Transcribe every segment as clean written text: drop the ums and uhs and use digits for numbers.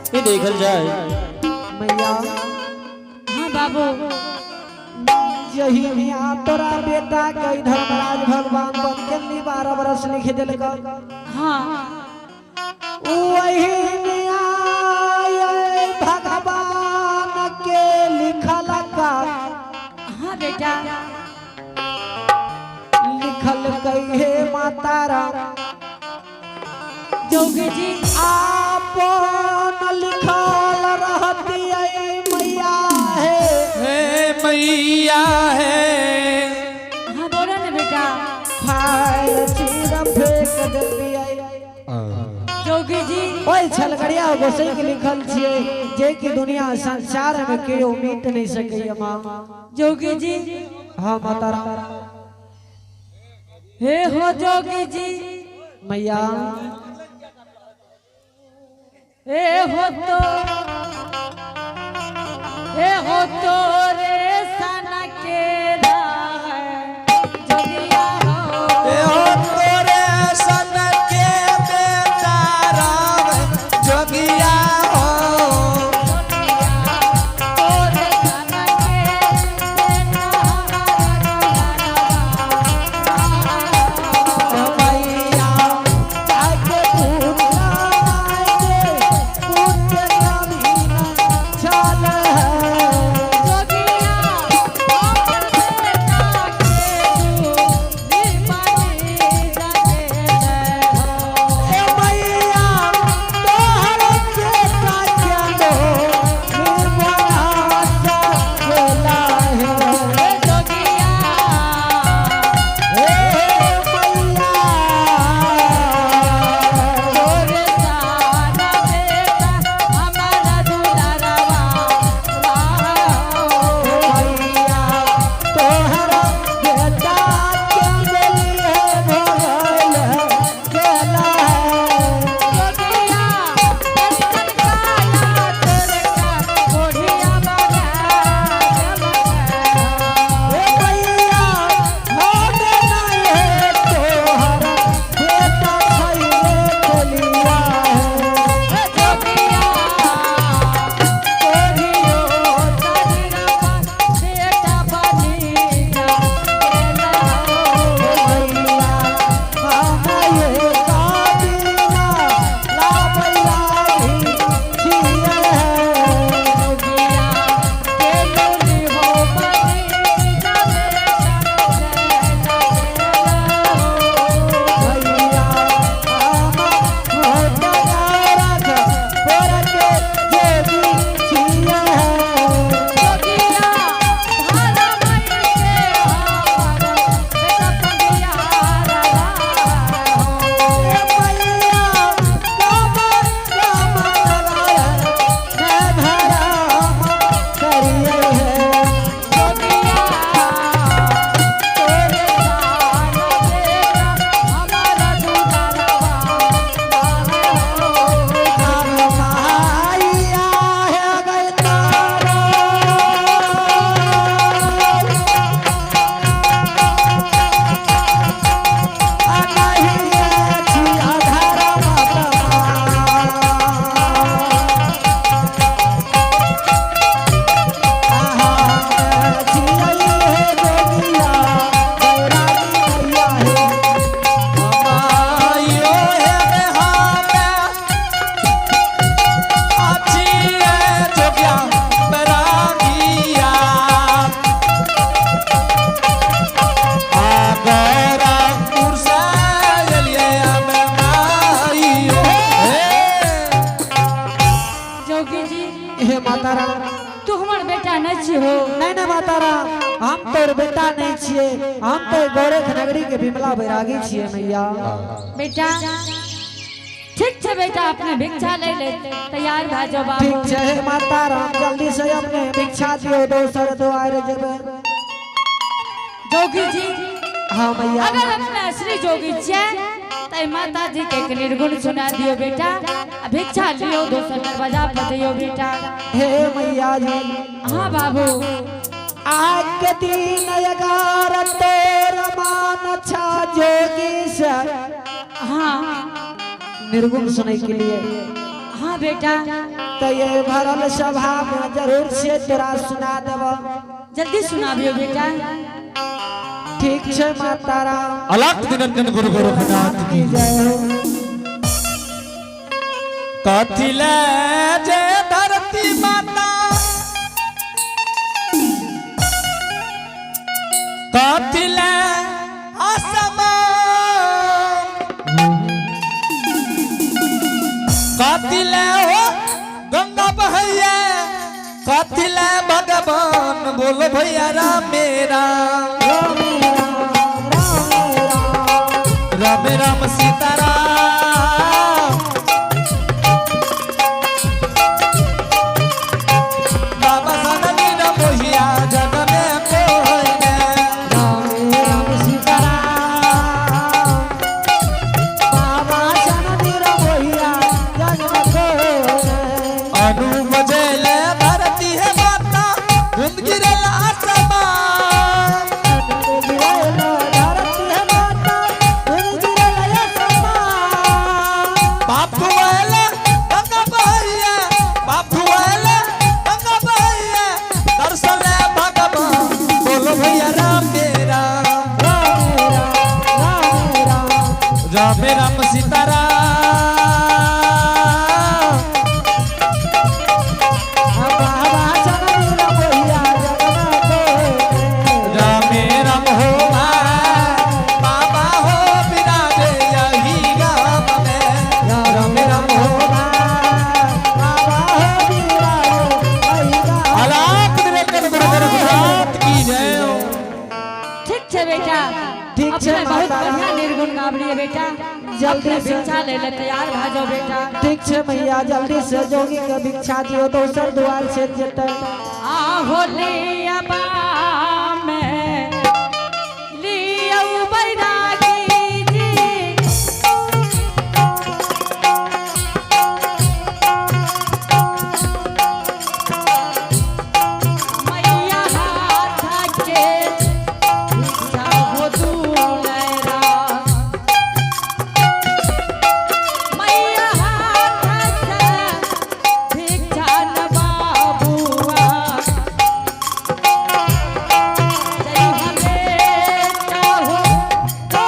ये देखल जाए। मैया। हाँ बाबू। यही मियाँ तोरा बेटा के धर्मराज भगवान बन के नी 12 बरस लिख दिलक। हाँ। वही मियाँ भगवान के लिखल का। हाँ बेटा। लिखल कहे माता राम। जोगी जी। आपन लिखल रहती मैया है। हे मैया है। हाँ, बोलो ना बेटा। फाइल चीर फेंक दिलियै। जोगी जी। ओहि छलगड़िया गोसाई के लिखल छियै जे कि दुनिया संसार में केओ मिट नहीं सकैया माँ। जोगी जी। हाँ माता राम। हे हो जोगी जी। मैया। हे हो तो, हे हो तो रे सन के है जोगिया हो। हे हो तोरे सन के बेटा राम जोगिया हो। तोरे सन के बेटा। मैया जाके पूछा के पुत्र कभी न चल है। जोगिया अपन बेटा के तू बनी सके हो। ए मैया, तोहर बेटा के दो निर्बना सकेला है। हे जोगिया। हे मैया। तोरे सारा बेटा हमारा दुलारवा हो। मैया, तोहर बेटा के लिए भगल गेला है। जोगिया कंचन काया तोरे का कोढ़िया बना हे मैया, हम नहीं है तोहर बेटा खैरे के लिया है। जोगिया कोढ़ियो तोरा बेटा बनी जा गेला हो। मैया, हम ये काबिना लापरवाही छियै है। जोगिया के लोली हो बनी जा बेटा गेला हो। मैया, हम मोटगारक पोरके जोगी छियै है। जोगिया धारा मई के हार बेटा पंडियारा हो। हे मैया, राम राम नारायण मैं धराम करियै है। जोगिया तोरे सारा बेटा हमारा दुलारवा हो। राम माइया है गए तारा। नहीं अछि अधर्म आहा छियै हे जोगिया बैरागी मैया हे। मायो हे हमे अच्छी है जोगिया बैरागिया। गोरखपुर से एलियै हमे माइयो हे। जोगी जी। हे माता राम। तू हमर बेटा नहीं छी हो। नहीं नहीं माता राम, हम तोर बेटा नहीं छियै, हम तो गोरख नगरी के बिमला बैरागी छियै मैया। बेटा, ठीक छै बेटा, अपने भिक्षा ले ले तैयार भए जाओ बाबू। ठीक छै हे माता राम, जल्दी से अपने भिक्षा दियो, दोसर द्वार जेबै। जोगी जी। हाँ मैया। अगर अपने असली जोगी छियै त माता जी के एक निर्गुण सुना दियो बेटा, आ भिक्षा लियो, दोसर दरवाजा पर जइयो बेटा। हे मैया जी। हाँ बाबू। आज के दिन 11 तोर मान छा जोगी से हाँ। निर्गुण सुनै के लिए। हाँ बेटा। तो ये भरल सभा में जरूर से तोरा सुना देब। जल्दी सुनाबियो बेटा। ठीक छै माता राम। अलख निरंजन गुरु गोरखनाथ की जय हो। कथिले जे धरती माता, कथिले आसमान, कथिले हो गंगा बहैया, कथिले भगवान, बोलो भैया राम मेरा राम राम राम। राम राम सीता राम। बाबा सननी मोहिया जग में कोई ने। राम राम सीताराम, बाबा जननी रमोहिया जन्म को। अनुप जल धरती है माता, बूंद गिरल आसमान। बापू आयल गंगा बहैया, बापू आयल गंगा बहैया, दर्शन ले भगवान, बोलो भैया राम मेरा राम राम सीता राम। राम राम हो बाबा हो विराजे यही गाम में, राम राम हो। अलाप निरंजन गुरु गोरखनाथ की जय हो। ठीक छै बेटा। ठीक छै, अपने बहुत माता। बढ़िया निर्गुण गाबलिए बेटा। जल्दी अपने से। भिक्षा ले ले तैयार भा जाओ बेटा। ठीक छै मैया, जल्दी से जोगी के भिक्षा दियो, दोसर द्वार से जेतै। आहो लिया में लिया बैरागी जी। मैया हाथ के भिक्षा हो दुलरा, मैया हाथ से भिक्षा न बाबुआ, जय हमें चाहो तो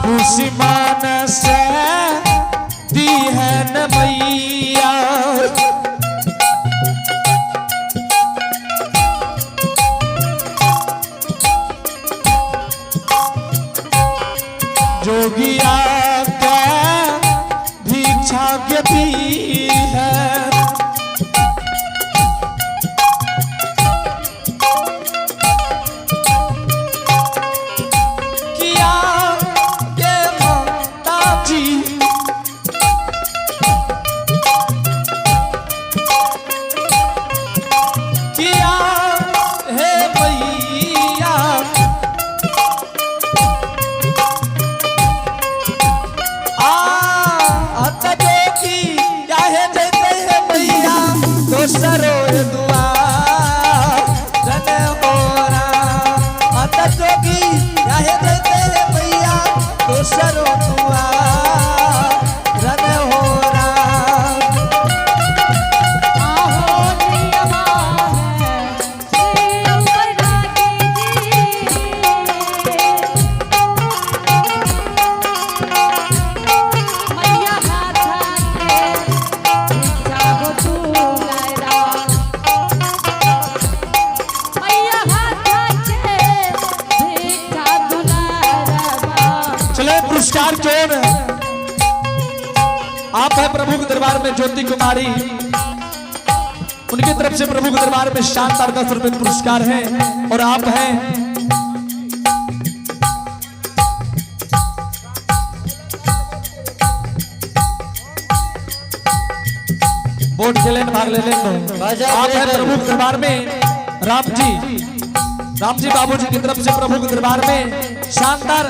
खुशी मान से दी है न मैया, जोगिया के भिक्षा के दी है। किया के माता जी, किया हे मैया, आ अत जोगी काहे जैते हे मैया दोसरो दुआर जन होरा, अत जोगी काहे जैते हे मैया दोसरो दुआर जन होरा। आहो लिया में बैरागी जी। मैया हाथ के भिक्षा हो दुलरा, मैया हाथ के भिक्षा दुलरा। चले पुरस्कार चोर आप है प्रभु के दरबार में ज्योति कुमारी, उनकी तरफ से प्रभु के दरबार में शानदार 10 रुपए पुरस्कार है और आप हैं बोर्ड खेले भाग ले लें। आप हैं प्रभु के दरबार में राम जी, राम जी बाबू जी की तरफ से प्रभु के दरबार में शानदार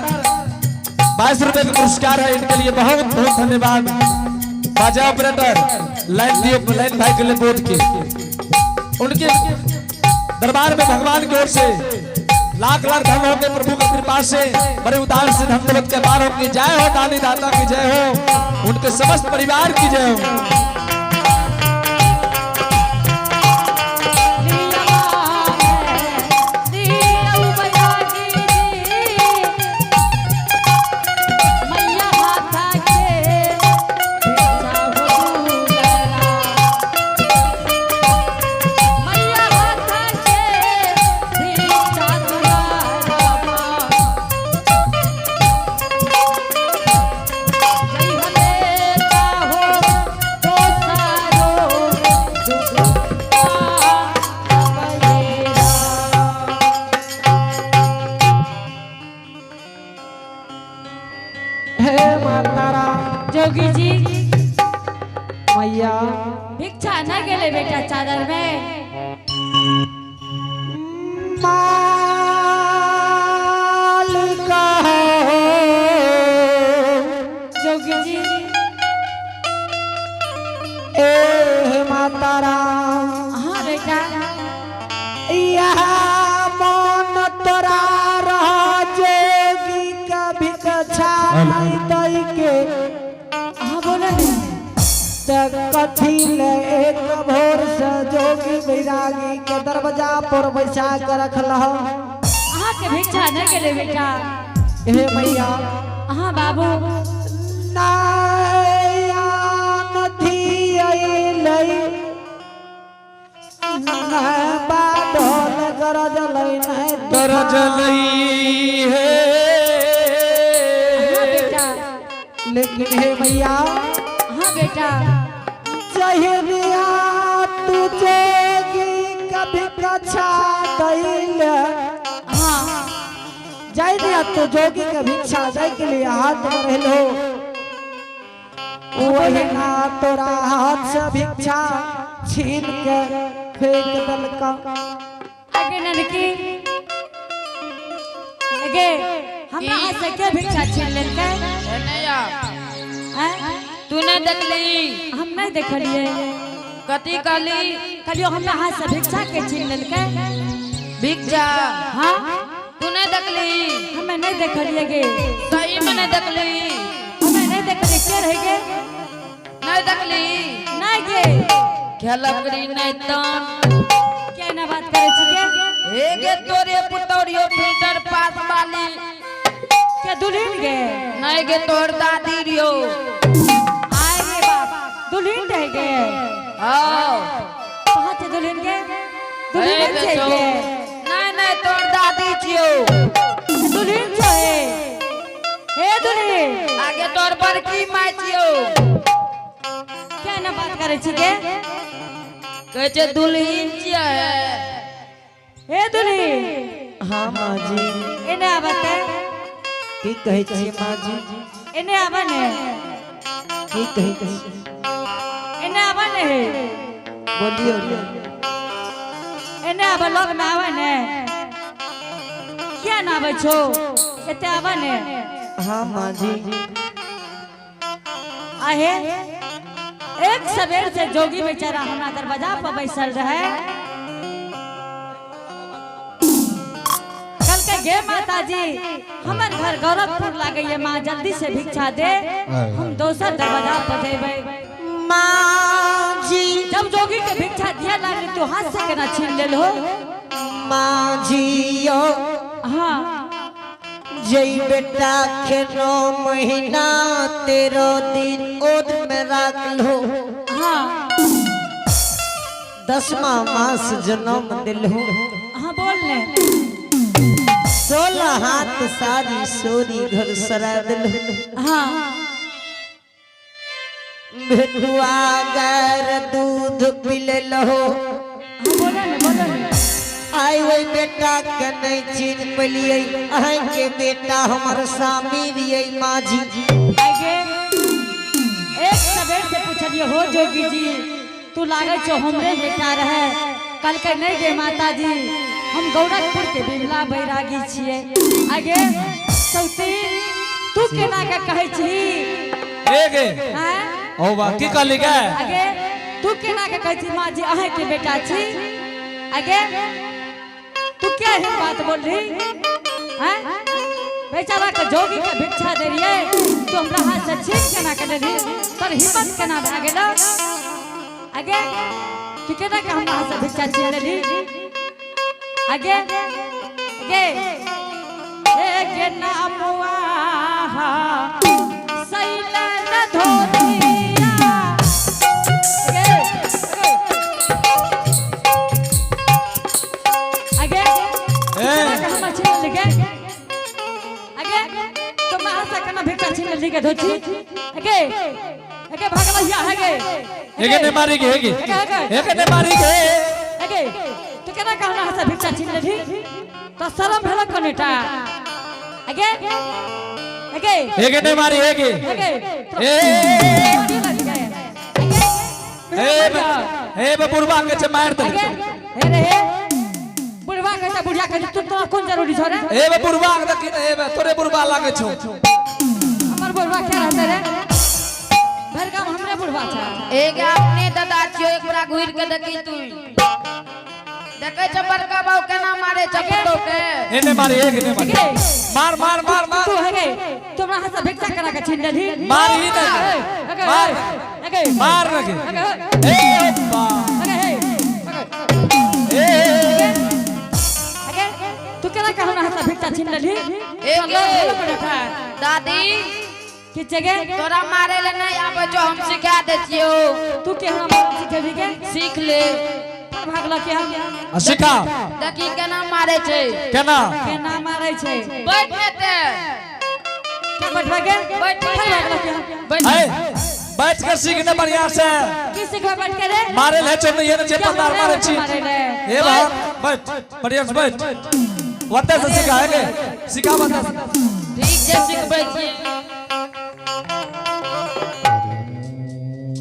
22 रुपए का पुरस्कार है, इनके लिए बहुत बहुत धन्यवाद। बाजा ऑपरेटर लाइन दिए, लाइन भाई के लिए बोर्ड के उनके दरबार में भगवान की ओर से लाख लाख धन होंगे प्रभु की कृपा से, बड़े उदार से धन दौलत के पार होंगे। जय हो दानी दाता की जय हो, उनके समस्त परिवार की जय हो। हे माता राम। जोगी जी। मैया। भिक्षा न गेले बेटा चादर में। मालिका हो। जोगी जी। ए माता राम। हाँ बेटा। यह मन तोरा रह जोगी का भिक्षा नहीं दई के। हाँ बोलो ने। त कथी ले एक भोर से जोगी बैरागी के दरवाजा पर बैसा के रखलह। अहाँ के भिक्षा न गेले बेटा। हे मैया। हाँ बाबू। नया नथी अइलै न बादल गरजलै नै। गरजलई है। हाँ बेटा। लेकिन हे मैया। हाँ बेटा। जहिया तू जोगी कभी भिक्षा दैल। हाँ। जाय दिया तू जोगी के भिक्षा दे के लिए हाथ बढ़ेलो, वही ना तोरा हाथ से भिक्षा छीन के फेंक देलका। आगे ननकी, आगे हमरा हाथ से के भिक्षा छीन लेलकै? नैया। हैं? तू नहीं देखली? हम नहीं देखलिए। कथी कहली? कहलियो हमरा हाथ से भिक्षा के छीन लेलकै? भिक्षा? हाँ। तू नहीं देखली? हमें नहीं देखलिए गे। सही में नहीं देखली? हमें नहीं देखलिए, के रह गे? नहीं देखली? नहीं गे। खेलकरी नहीं तन। के ना बात करे छी गे? हे गे, तोरे पुतौरियो फिल्टर पास वाली। के दुल्हन गे? नहीं गे, तोर दादी रियो। आए रे बाप, दुल्हन रह गे? हाँ। कहाँ छे दुल्हन गे? दुल्हन हे छै गे। गे? नहीं नहीं, तोर दादी छियो। दुल्हन छो हे, हे दुल्हन। आगे तोर बड़की माय छियो। के ना बात करे छी गे? कहै छै दुल्हन छियै। हे दुल्हन। हाँ माँ जी। एने आबते। की कहै छी माँ जी? एने आबे ने। की कहै छी? एने आबे ने हे। बोलियो ने। एने आबे, लग में आबे ने। किया ना आबे छो? एते आबे ने। हाँ माँ जी। आहे, एक सवेर से जोगी बेचारा हमरा दरवाजा पर बैसल रहे। कल के गे माता जी, हमर घर गोरखपुर लागे माँ, जल्दी से भिक्षा दे, हम दोसर दरवाजा पर जेबै। माँ जी। जब जोगी के भिक्षा दिया लागल तो हाथ से केना छीन लेल हो? माँ जी यो। हाँ। जई बेटा के 9 महीना 13 दिन ओद में राख लो। हाँ। 10वां मास जन्म दिलहो। हाँ, बोल ने। 16 हाथ सारी सोरी घर सरा दिलहो। हाँ। भेटुआ गैर दूध पी लहो। हाँ, बोलो ने, बोलो ने। आई वही बेटा के नहीं चीन पलिए, अहें के बेटा हमर स्वामी रिये माँ जी। आगे एक सवेर से पूछलिए हो जोगी जी, तू लागे छो हमरे बेटा रहे। कल के नहीं गे माता जी, हम गोरखपुर के बिमला बैरागी छिए। आगे सौती, तू केना के कहै छी? ए गे। हैं? ओ बा, की कहली गे? आगे तू केना के कहै छी माँ जी अहें के बेटा छी? आगे तू के केहन बात बोल रही हैं? बेचारा के जोगी के भिक्षा दे रही है तू हमरा हाथ से छीन केना के लेली? तोर हिम्मत केना भए गेलो? आगे तू केना के हमरा हाथ से भिक्षा छीन लेली? आगे आगे एक नामुआ सैलन धोतिया। आगे आगे ए। आगे केना के हमरा छीन लेली गे? आगे तो महासा केना भिक्षा छीन लेली गे धोती? आगे आगे भागल हिया आगे। हेगे ने मारी गे हेगे। हेगे ने मारी गे। आगे तू केना के हमरा हाथ से भिक्षा छीन लेली? तो शरम भेल कनेटा? आगे आगे हेगे ने मारी हेगे। आगे ए ए ए बे बुढ़वा के छे मार दे। आगे हे रे हे बुढ़वा कहता बुढ़िया कहता तू तोरा कोन जरूरी छौ रे? ए बे बुढ़वा के देखी ने, ए बे तोरे बुढ़वा लागे छौ। हमर बुढ़वा क्या रहते रे? भर गाँव हमरे बुढ़वा छा। एक अपने दादा छियो, एक बड़ा घुर के देखी तू। देखै छ बड़का बाबू केना मारे छ पुतोह के? एने मारी हेगे ने मारी। आगे मार मार मार मार। तू हे गे तू हमरा हाथ से भिक्षा करा के छीन लेलही? मार ही ने। आगे मार। आगे मार रखे। आगे ए बा। आगे हे ए आगे तू केना के हमरा हाथ से भिक्षा छीन लेलही? ए तो गे। लड़ भेलो बेटा। दादी की जगह तोरा मारे ले नहीं आबै छौ, हम सिखा दै छियौ। तू के हमरा मारब सिखेबही गे? सीख ले। पर भागल के हम सिखा। देखी केना मारे छै। केना? केना मारै छै? बैठ ने ते। क्या बैठबे गे? बैठ पर ने। भागल के हम बैठ। ए बैठ के सीख ने बढ़िया से। की सिखबै बैठ के रे? मारे ले छौ नहीं ने जे क्या पतार मारे छी। मारे ले? ए बा बैठ बढ़िया से बैठ। वत्ते से सिखा हेगे। सिखा वत्ते से। ठीक छै, सिखबै छियै।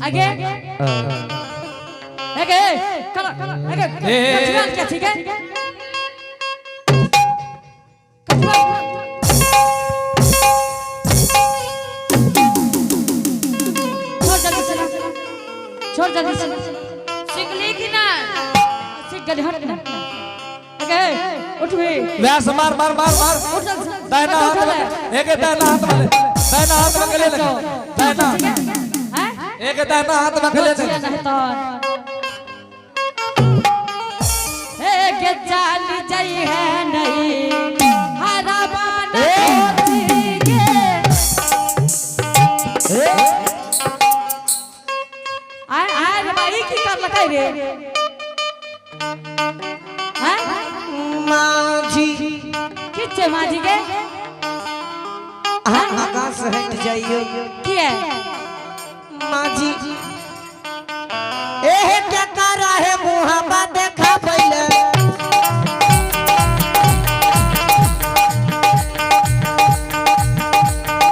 आगे आगे कला आगे ए, ए, ए। कछुआ क्या ठीक है कछुआ छोड़ जल्दी से, छोड़ जल्दी से। सिखली कि ना? सीख गली हट आगे उठ भी। व्यास मार मार मार मार। उठ जल्दी से। दाहिना हाथ में एक दाहिना हाथ में दाहिना हाथ में गले लगे दाहिना। हैं? एक दाहिना हाथ में गले लगे। के चाल जाई है नहीं हरा बान धोती के। आय आय रे भाई की कर लकै रे? हैं? माझी की छे माझी के? अहाँ आकाश हट जाइयो। किए? माझी एहे क्या करा है मुहाबा देखा पहले।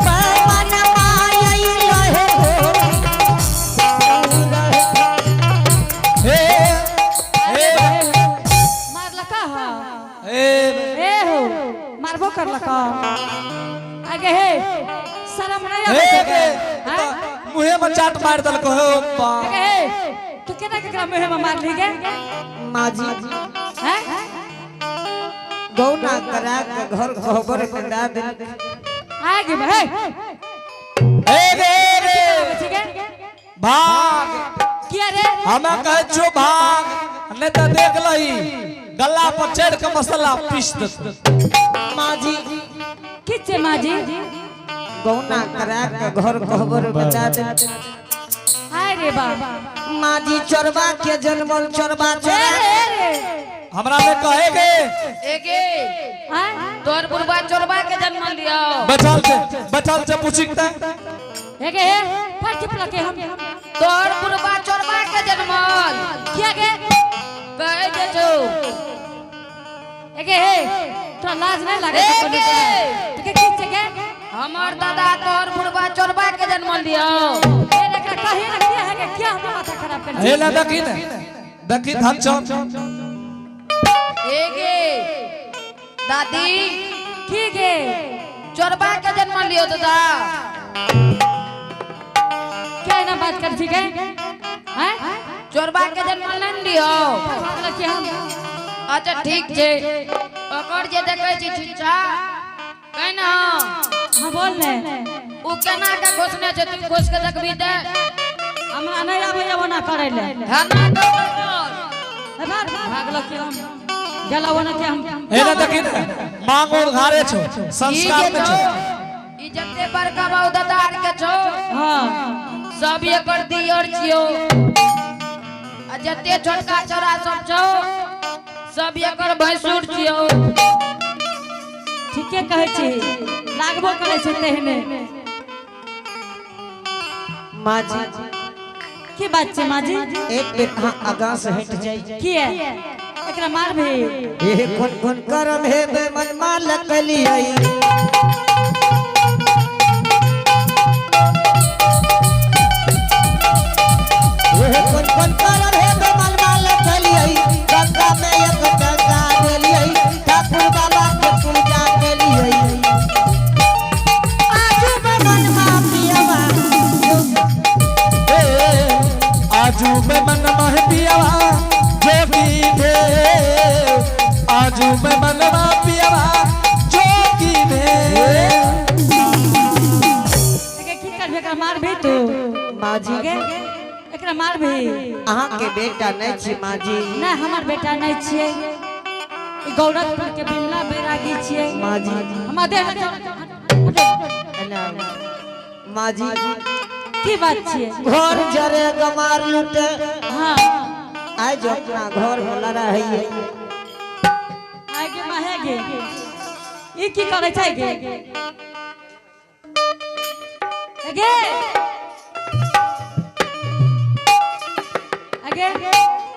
पवन मायई रहे हो। ए ए मारलका हा? ए ए हो मारबो करलका। आगे हे शरम नहीं ए आबै छै गे हैं? मुहे में चाट मार देलको हो बा। आगे हे तू केना केकरा मुँह में मारली गे? माझी हैं? गौना करा के घर खबर में दा दे। आगे हे ए गे ए गे ठीक है भाग। किया रे? हमें कहे छो भाग नहीं तो देख लही गला पर चढ़ के मसाला पीस देत। माझी की छे माजी? गौना करा के घर खबर में दा दे। आय रे बाबा। माझी चोरबा के जन्मल चोरबा ए चोरा। रे रे हमरा में कहे गे। एगे आय तोर बुढ़बा चोरबा के जन्म लियो। बैठल छे बैठल छे पूछी के। एगे हे फट चिपला के हम। तोर बुढ़बा चोरबा के जन्मल। किया गे? कहे जे छौ। एगे हे तोरा लाज नहीं लागे छौ एगे। कोनो? के की छे गे? हमर दादा तोर बुढ़बा चोरबा के जन्म लियो। ए रे एकरा कही ना किया है गे? क्या हमरा माथा खराब कर हे ला देखी ने देखी धन छौ। एगे दादी की गे? चोरबा के जन्म लियो दादा। क्या ना बात कर छी गे? हैं? चोरबा के जन्म नहीं लियो। भागल के हम। अच्छा ठीक छै। ओकर जे देखै छी छिच्छा कहना हाँ बोल ने। उ केना के घोसने छै, तू घोस के देखबी ते। हमरा नहीं आबैया ओना करै ले। हाँ ना कर। भाग भागलो के हम गेला ओना के हम। एना देखी ने मांग और घारे छो ई संस्कार जे में छौ छो। ई जते बड़का बाबू दादा आर के छौ हाँ सब एकर दियर छियौ आ जते छोटका छोरा सब छौ सब एकर भैंसुर छियौ। ठीके कहै छी, लागबो करै छै तेहने। माँ जी। की बात छै माँ जी? एक बेर अहाँ आगाँ से हट जाई। किए एकरा मारबही? ए कोन कोन करम हेबे मन मालक लियै। ए कोन कोन करम हेबे मन मालक लियै। गंगा में एक टंगा देलियै, ठाकुर बाबा के पूजा केलियै। आजू में मन मा पियवा। ए आजू में मन मह पियावा जोगी भे, आजू में मन मह पियावा जोगी भे। एके की करबी, एकरा मारबही तू? माँ जी। गे एकरा मारबही? अहाँ के बेटा नहीं छी माँ जी? नहीं हमर बेटा नहीं छियै, ई गौरखपुर के बिमला बैरागी छियै। माँ जी। हमरा देह माँ जी। की बात छियै? घर जरे गमार लूटे। हाँ आज जो अपना घर में लड़ा है। आगे माहे गे ई की करै छै गे? गे अगे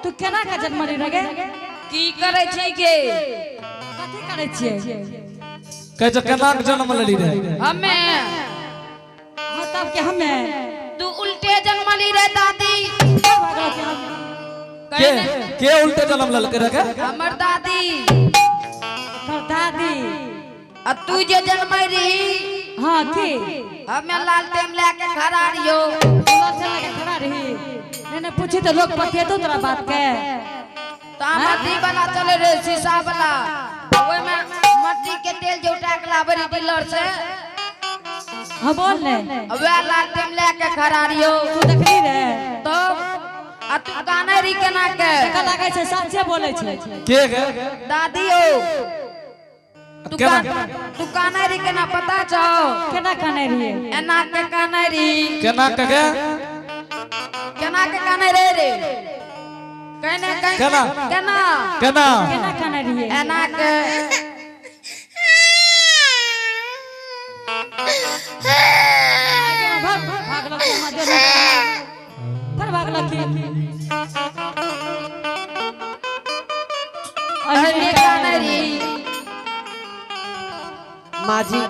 तू केना के जन्मली रे गे? की करै छी गे? कथी करै छियै? कहै छै केना के जन्म लेली रे? हमे हाँ तब के हमे तू उल्टे जन्मली रे दादी। के के उल्टे जन्म लेलकै रे के? हमर दादी। तोर दादी। आ तू जे जन्मै रही। हाँ की? हमे लालटेन लए के खड़ा रहियो। लालटेन लए के खड़ा रही? नहीं नहीं पूछी तो लोग पतिएतो तोरा बात के। तामती वाला चले रे शीशा वाला, ओहिमे मट्टी के तेल जे उठा के लाबै रही डीलर से। हाँ बोल ने। वएह लालटेन लए के खड़ा रहियो। तू देखली रे? तब आ तू कानै रही केना के? देखऽ लागै छै साचे बोलै छै। के गे? दादी हो तू। केना? तू कानै रही केना पता छौ? केना कानै रहियै? एना के कानै रही। केना के गे? केना के कानै रे रे? कहने कहीं केना? केना? केना? केना कानै रहियै? एना के। भाग भागलक की? अहिने कानै रही। माँ जी।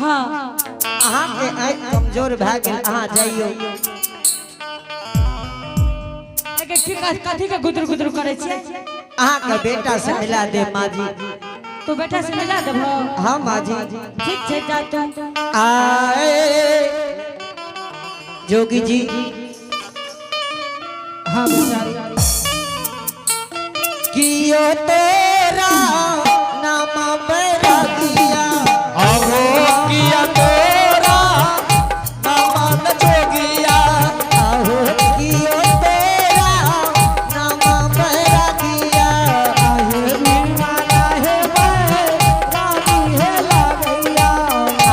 हाँ अहाँ के आँखि कमजोर भए गेल, अहाँ जाइयो। एके की कथी के गुदुर गुदुर करै छियै? अहाँ के बेटा से मिला दे माँ जी। तू बेटा से मिला देबहो? हाँ माँ जी। ठीक छै जा तू। आए जोगी जी। हाँ बेचारी। कियो तेरा नाम बैरागिया। आहो किया तोरा नाम जोगिया। आहो कियो तेरा नाम बैरागिया। आहे माला हे रानी हे लागैया।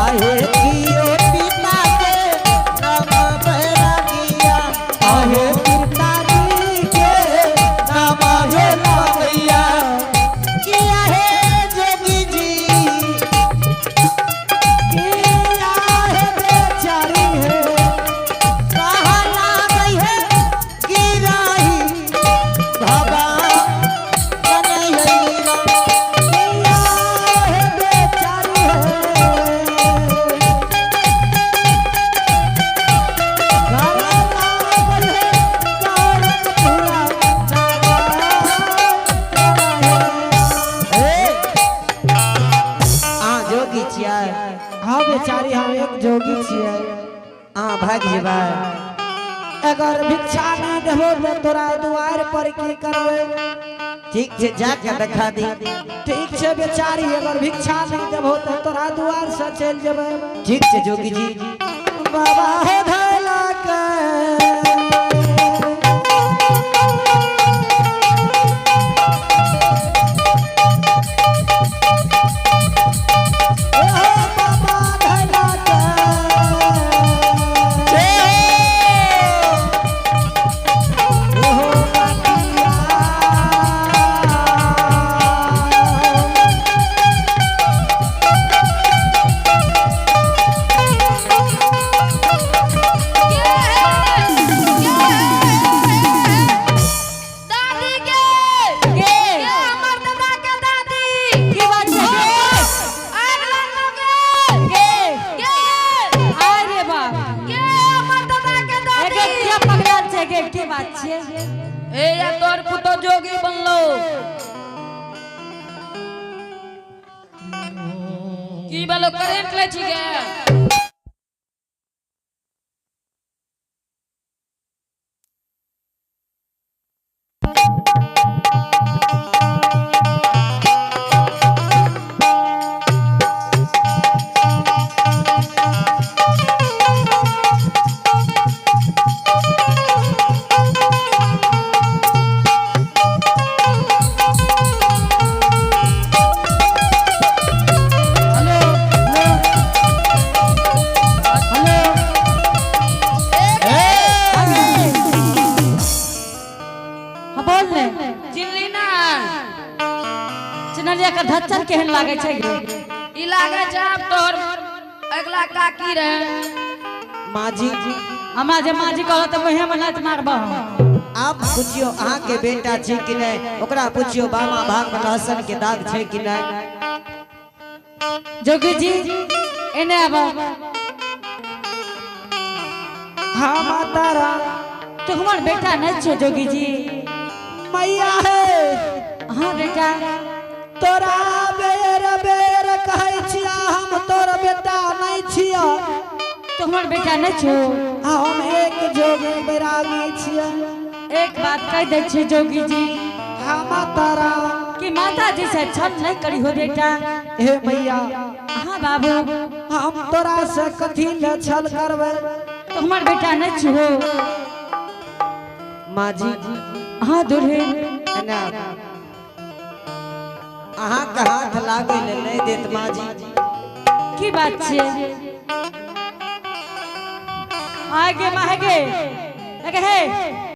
आहे कियो पिता के नाम बैरागिया। आहे पिताजी के नाम हे लागैया। किया है जोगी जी, किया है बेचारी है, कहाँ लागई है गिराही बाबा कन्हैया। किया है बेचारी है, कहाँ लागई है गोरखपुरा अहाँ जोगी छियै? हाँ बेचारी, हम एक जोगी छियै। अहाँ भागि जेबै। अगर भिक्षा नहीं देबो तो तोरा दुआर पर की करबै? ठीक छै, जाके देखा दी। ठीक छै बेचारी, अगर भिक्षा नहीं देबहो तऽ तोरा दुआर से चलि जेबै। ठीक छै जोगी जी। बाबा हो धैला के ए हो बाबा धैला के ए हो बाटिया। दादी के के? के हमर दादा के दादी की बात छै गे? आग लागलो के के? के अरे बाप के हमर दादा के ए गे, दादी के पकड़ल छै गे? की बात छियै? ए या तोर पुतो जोगी बनलो की बोलो करेंट ले छी गे? Hello hello hello. हाँ, बोल ने। चिल्ली ना। चिन्हलिया के धच्चर केहन लागै छै गे? ई लागे छै आब तोहर अगला काकी रहे। माँ जी। हमरा जे माँ जी कहत तऽ मुँहे मे लात मारबह हम। आप पूछियो अहाँ के बेटा छै कि नहीं, ओकरा पूछियो बामा भाग में लहसुन के दाग छै कि नहीं। जोगी जी, एने आब। हाँ माता राम। तू हमर बेटा नहीं छो जोगी जी? मैया है। हाँ बेटा। तोरा बेर बेर कहै छिया, हम तोर बेटा नहीं छिया। तू हमर बेटा नहीं छो? आ हम एक जोगी बैरागी छिया। एक बात कह दै छी जोगी जी। हाँ माता राम। कि माता जी से छल नहीं करी हो बेटा। हे मैया। हाँ बाबू। हम तोरा से कथी ले छल करबै? तू हमर बेटा नहीं छो। माँ जी। हाँ दुल्हन। एना अहाँ के हाथ लागे ले नहीं देत माँ जी। की बात छे? आगे माहे गे, हे।